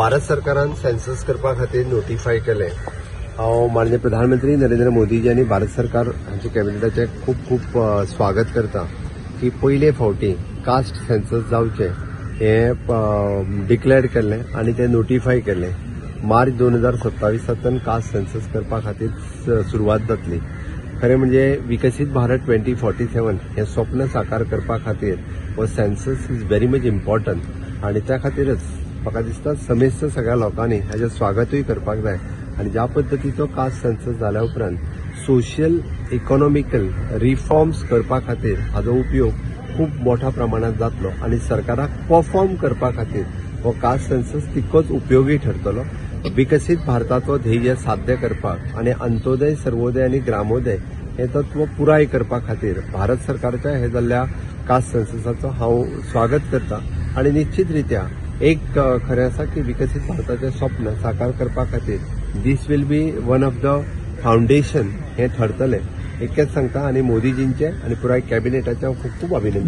भारत सरकारान सेन्सस करपा खातीर नोटिफाय केलें. हांव माननीय प्रधानमंत्री नरेंद्र मोदीजी आनी भारत सरकार हांचे कॅबिनेटाचें खूब खूब स्वागत करता की पयले फावटी कास्ट सेन्सस जावचें हें डिक्लेअर केल्लें आनी तें नोटिफाय केल्लें. मार्च 2027 कास्ट सेन्सस करपा खातीर सुरवात जातली. खरें म्हणजे विकसीत भारत 2047 हें स्वप्न साकार करपा खातीर हो census is very much important आनी त्या खातीरच म्हाका दिसता समेस्त सगळ्या लोकांनी हाजें स्वागतूय करपाक जाय. आनी ज्या पद्दतीचो कास्ट सेन्सस जाल्या उपरांत सोशल इकॉनॉमिकल रिफॉर्म्स करपा खातीर हाजो उपयोग खूब मोठ्या प्रमाणात जातलो आनी सरकाराक परफॉर्म करपा खातीर हो कास्ट सेन्सस तितकोच उपयोगी ठरतलो. विकसीत भारताचो ध्येय साध्य करपाक आनी अंत्योदय, सर्वोदय आनी ग्रामोदय हे तत्व पुराय करपा खातीर भारत सरकारच्या हे जाल्ल्या कास्ट सेन्ससाचो हांव स्वागत करता. आनी निश्चित रित्या एक खरें आसा की विकसीत भारताचें स्वप्न साकार करपा खातीर this will be one of the foundation हें ठरतलें इतकेंच सांगता. आनी मोदीजींचें आनी पुराय कॅबिनेटाचें हांव खूब खूब अभिनंदन.